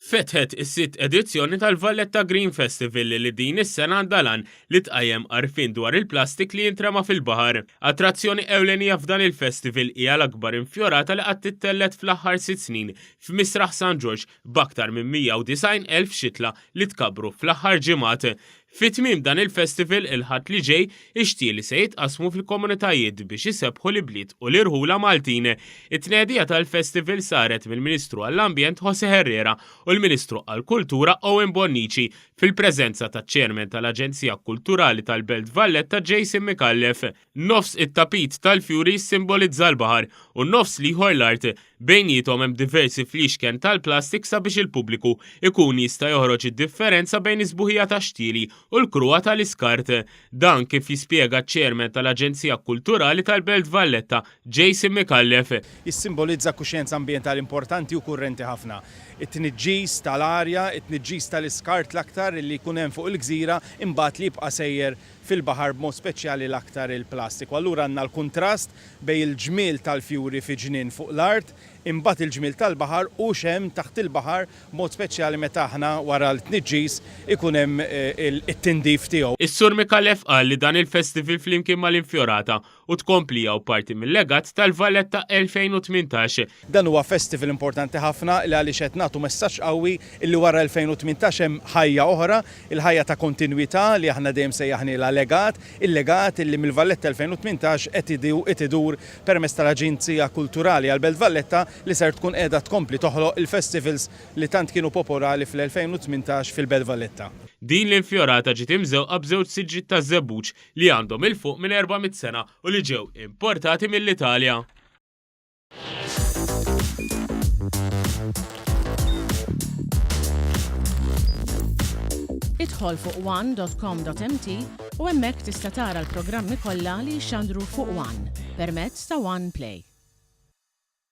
Fetħet is-sitt edizzjoni tal-Valletta Green Festival li din is-sena għandha l-għan li tqajjem għarfien dwar il-plastik li jintrema fil-baħar. Attrazzjoni ewlenija f'dan il-festival hija l-akbar infjorata li qatt ittellgħet fl-aħħar sitt snin f'Misraħ San Ġorġ b'aktar minn 190,000 xitla li tkabbru fl-aħħar ġimgħat. Fi tmiem dan il-festival il-Ħadd li ġej, ix-xtieli se jitqassmu fil-komunitajiet biex isebbħu l-ibliet u l-irħula Maltin. It-tnedija tal-festival saret mill-Ministru għall-Ambjent José Herrera u l-Ministru għall-Kultura Owen Bonnici fil-preżenza taċ-Chairman tal-Aġenzija Kulturali tal-Belt Valletta Jason Micallef. Nofs it-tapit tal-fjuri jissimbolizza l-baħar u n-nofs l-ieħor l-art. Bejniethom hemm diversi fliexken tal-plastik sabiex il-pubbliku jkun jista' joħroġ id-differenza bejn is-sbuħija tax-xtieli u l-kruha tal-iskart. Dan kif jispjega ċ-Chairman tal-Aġenzija Kulturali tal-Belt Valletta, Jason Micallef. Jissimbolizza kuxjenza ambjentali importanti u kurrenti ħafna. It-tniġġis tal-arja, it-tniġġis tal-iskart l-aktar li jkun hemm fuq il-gżira imbagħad li jibqa' sejjer fil-baħar b'mod speċjali l-aktar il-plastik. U allura għandna l-kuntrast bejn il-ġmiel tal-fjuri fi ġnien fuq l-art, imbagħad il-ġmiel tal-baħar u x'hemm taħt il-baħar b'mod speċjali meta aħna wara l-tniġġis ikun hemm it-tindif tiegħu. Is-Sur Micallef qal li dan il-festival flimkien mal-Infjorata u tkomplija u parti mil-legat tal-Valletta 2018. Dan huwa festival importanti ħafna li għaliex qed nagħtu messaġġ qawwi illi wara 2018 hemm ħajja oħra, il-ħajja ta' kontinwità li aħna dejjem sejjaħnielha legat, il-legat illi mill-Valletta 2018 qed qed idur permezz tal-Aġenzija Kulturali għall-Belt Valletta li ser tkun qiegħda tkompli toħloq il-festivals li tant kienu popolari fl-2018 fil-Belt Valletta. Din l-infjorata ġiet imżewqa b'żewġ siġġiet taż-żebbuġ li għandhom 'il fuq minn 400 sena u li ġew importati mill-Italja. Idħol fuq one.com.mt u hemmhekk tista' tara l-programmi kollha li jixxandru fuq One permezz ta' One Play.